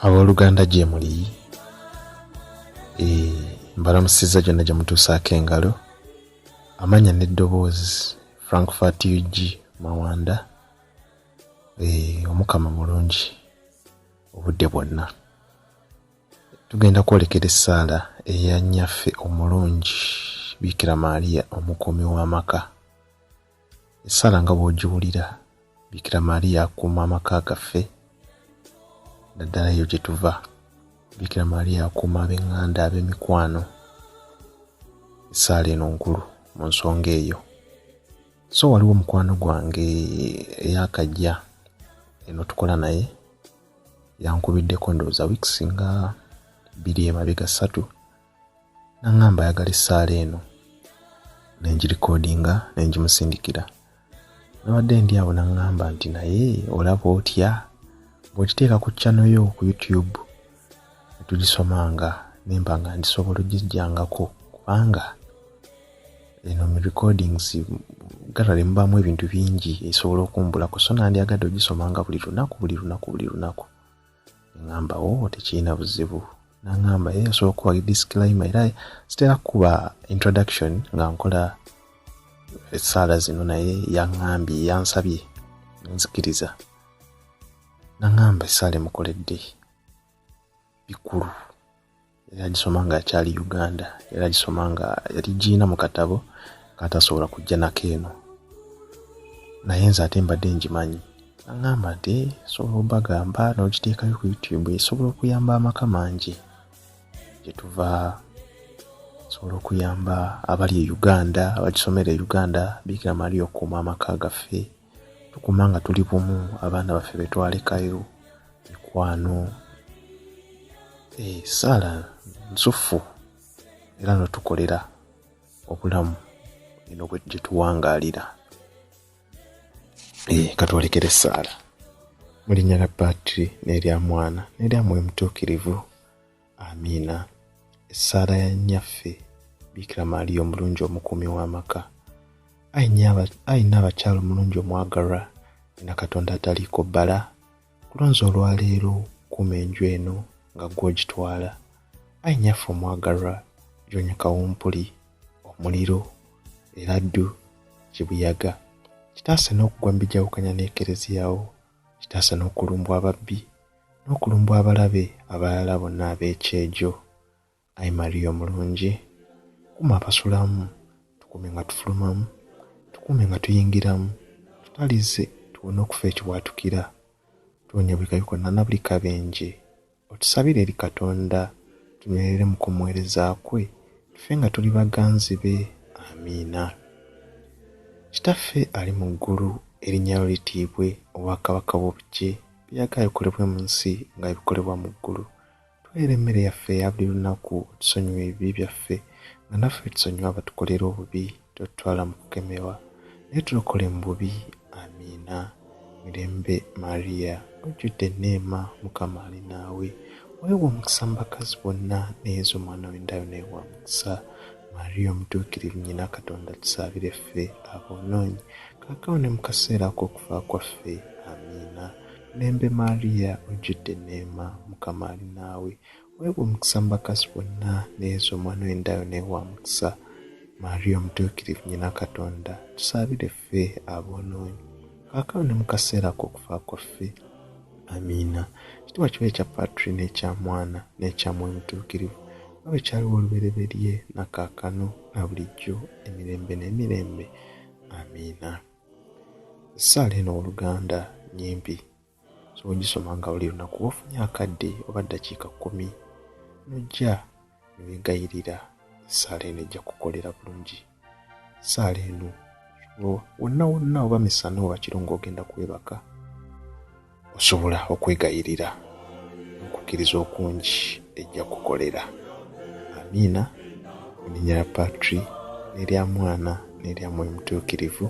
Abooluganda gyemuli mbalamusizza gyonna gye mutuusaako engalo. Amannya n'eddoboozi Frankfurt UG Mawanda. Omukama mulungi obudde bwonna. Tugenda kwolekera essaala eya Nnyaffe omulungi Biikira Maria omukuumi w'amaka. Essaala nga bw'ogiwulira, Biikira Maria akuuma amaka gaffe naddala eyo gye tuva. Biikira Maria akuuma ab'eŋŋanda, ab'emikwano. Essaala eno nkulu mu nsonga eyo. So waliwo mukwano gwange eyakajja eno tukola naye yankubiddeko ndowooza weeks nga 2 emabega 3 n'aŋŋamba ayagala essaala eno ne ngirikodinga ne ngimusindikira. Nabadde ndi awo n'aŋŋamba nti naye olaba otya bw'ogiteeka ku channel yo ku YouTube ne tugisomanga ne mba nga ngisobola ogiggyangako kubanga eno mu recordings gallery mubaamu ebintu bingi esobola okumbulako so nandyagadde ogisomanga buli lunaku buli lunaku buli lunaku. Ŋŋamba o tekirina buzibu. N'aŋŋamba ye osobola okuba disclaimer era sitera kukuba introduction nga nkola essaala zino naye yaŋŋambye yansabye nzikiriza. N'aŋŋamba essaala emukoledde bikulu era agisoma nga akyali Uganda era agisoma nga yali giina mu katabo katasobola kujja nako eno naye nze ate mbadde ngimanyi. N'aŋŋamba nti osobola obbagamba n'ogiteekayo ku YouTube esobola okuyamba amaka mangi gye tuva, osobola okuyamba abali e Uganda abagisomera e Uganda. Biikira Maria okukuuma amaka gaffe, tukuuma nga tuli bumu, abaana baffe be twalekayo, mikwano. Essaala nsufu era n'otukolera obulamu eno gye tuwangaalira. Katwolekere essaala. Mu linnya lya Patri n'erya Mwana n'erya Mwoyo Mutuukirivu. Amiina. Essaala ya Nnyaffe Biikira Maria omulungi omukuumi w'amaka. Ayi Nnaabakyala omulungi omwagalwa, nnyina Katonda ataliiko bbala, kulonze olwaleero kuuma enju eno nga ggwe ogitwala. Ayi Nnyaffe omwagalwa, gyonya kawumpuli, omuliro, eraddu, kibuyaga. Kitaase n'okugwa mu bijawukanya n'Ekereziya wo, kitaase n'okulumbwa ababbi, n'okulumbwa abalabe abalala bonna ab'ekyejo. Ayi Maria omulungi, kuuma abasulamu, tukuume nga tufulumamu, tukuume nga tuyingiramu, tutalize tuwone okufa ekibwatukira, tuwonye buli kabi konna na buli kabenje. Otusabire eri Katonda, tunywerere mu kumuweereza kwe, tufe nga tuli baganzi be. Amiina. Kitaffe ali mu ggulu, erinnya lyo litiibwe, obwakabaka bwo bujje, by'oyagala bikolebwe mu nsi nga bwe bikolebwa mu ggulu. Tuweere emmere yaffe eya buli lunaku, otusonyiwe ebibi byaffe nga naffe bwe tusonyiwa abatukolera obubi, totutwala mu kukemebwa, naye tulokole mu bubi. Amiina. Mirembe Maria, ojjudde enneema, Mukama ali naawe. Weebwa omukisa mu bakazi bonna, ne Yezu omwana w'endayo naye wa mukisa. Maria omutuukirivu nnyina Katonda tusaabire ffe aboonoonyi, kaakano ne mu kaseera ak'okufa kwaffe. Amiina. Mirembe Maria, ojjudde enneema, Mukama ali naawe. Weebwa omukisa mu bakazi bonna, ne Yezu omwana w'endayo naye wa mukisa. Maria omutuukirivu nnyina Katonda tusaabire ffe aboonoonyi, kaakano ne mu kaseera ak'okufa kwaffe. Amiina. Ekitiibwa kibe ekya Patri n'ekya Mwana n'ekya Mwoyo Mutuukirivu, nga bwe kyaliwo olubereberye na kaakano na bulijjo emirembe n'emirembe. Amiina. Essaala eno owooluganda nnyimpi, osobola ogisoma nga buli lunaku w'ofunye akadde oba ddakiika 10 n'ojja ne weegayirira. Essaala eno ejja kukukolera bulungi. Essaala eno wonna wonna oba misana oba kiro ng'ogenda kwebaka osobola okwegayirira n'okukkiriza okungi ejja kukukolera. Amiina. Mu linnya lya Patri n'erya Mwana n'erya Mwoyo Mutuukirivu.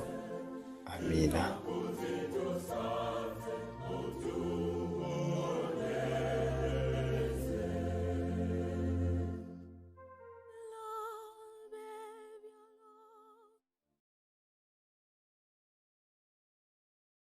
Amiina.